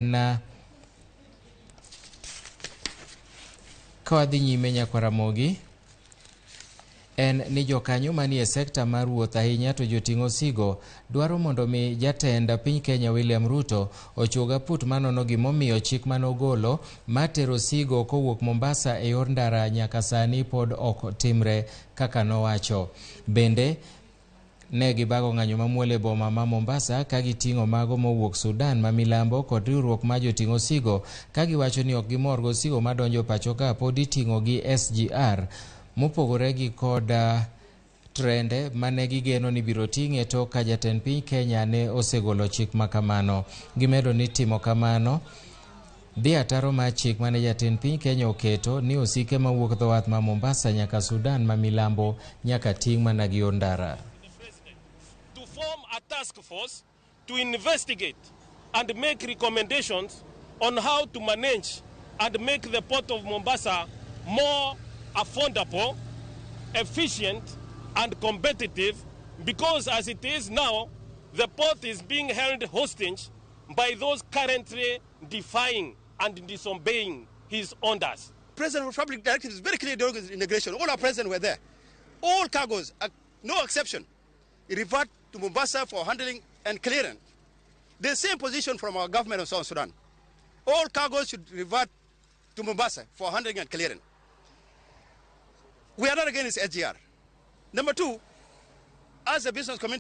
Na ka wadhi nyime nyakwa Ramogi en ni jokanyo manie sekta mar wuoth ahinya to joting' osigo dwaro mondo mi jatend piny Kenya William Ruto ochuog aput manono gimomiyo chik manogolo mar tero osigo kowuok Mombasa e yor ndara nyaka sani pod ok timre kaka nowacho. Bende ne gibago ng'anyo mamuol e boma ma Mombasa ka giting'o mago mowuok Sudan ma milambo kod riwruok mar joting' osigo ka giwacho ni ok gimor gosigo madonjo pacho ka pod iting'o gi SGR mopogore gi kod trende mane gigeno ni biro ting'e tok ka jatend piny Kenya ne osegolo chik ma kamano. Gimedo ni timo kamano dhi ataro mar chik mane jatend piny Kenya oketo ni osike mawuok dho wath ma Mombasa nyaka Sudan ma milambo nyaka ting' mana gi yor ndara. To form a task force to investigate and make recommendations on how to manage and make the port of Mombasa more affordable, efficient, and competitive, because as it is now, the port is being held hostage by those currently defying and disobeying his orders. President of the Republic directive is very clear during his inauguration. All our presidents were there. All cargoes, no exception, revert to Mombasa for handling and clearance. The same position from our government of South Sudan. All cargoes should revert to Mombasa for handling and clearing. We are not against SGR. Number two, as a business community,